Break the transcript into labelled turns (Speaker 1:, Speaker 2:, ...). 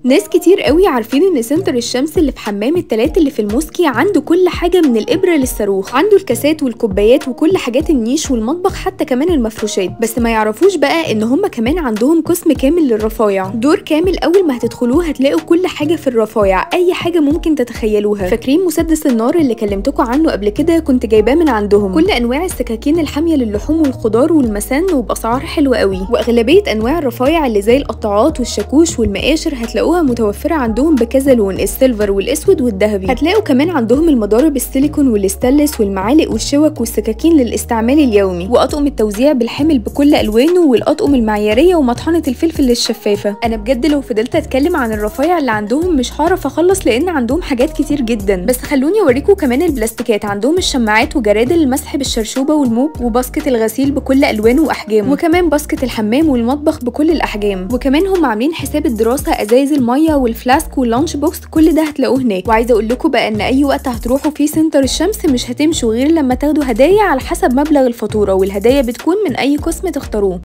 Speaker 1: ناس كتير قوي عارفين ان سنتر الشمس اللي في حمام التلات اللي في الموسكي عنده كل حاجة من الابره للصاروخ، عنده الكاسات والكوبايات وكل حاجات النيش والمطبخ، حتى كمان المفروشات. بس ما يعرفوش بقى ان هم كمان عندهم قسم كامل للرفايع، دور كامل اول ما هتدخلوه هتلاقوا كل حاجة في الرفايع، اي حاجة ممكن تتخيلوها. فاكرين مسدس النار اللي كلمتكم عنه قبل كده؟ كنت جايباه من عندهم. كل انواع السكاكين الحامية للحوم والخضار والمسن وباسعار حلوة قوي، واغلبيه انواع الرفايع اللي زي القطاعات والشاكوش والمقاشر هتلاقوها متوفرة عندهم بكذا لون، ال silver والاسود والذهبي. هتلاقوا كمان عندهم المضارب السيليكون والستانلس والمعالق والشوك والسكاكين للاستعمال اليومي، واطقم التوزيع بالحمل بكل الوانه، والاطقم المعياريه ومطحنه الفلفل الشفافه. انا بجد لو فضلت اتكلم عن الرفايع اللي عندهم مش هعرف اخلص لان عندهم حاجات كتير جدا. بس خلوني اوريكم كمان البلاستيكات، عندهم الشماعات وجرادل المسح بالشرشوبه والموب، و basket الغسيل بكل الوانه واحجامه، وكمان basket الحمام والمطبخ بكل الاحجام. وكمان هم عاملين حساب الدراسة، ازايز المية وال flask وال lunch box، كل ده هتلاقوه هناك. وعايزه اقول لكم بقى ان اي وقت هتروحوا فيه سنتر الشمس مش هتمشوا غير لما تاخدوا هدايا على حسب مبلغ الفاتورة، والهدايا بتكون من اي قسم تختاروه.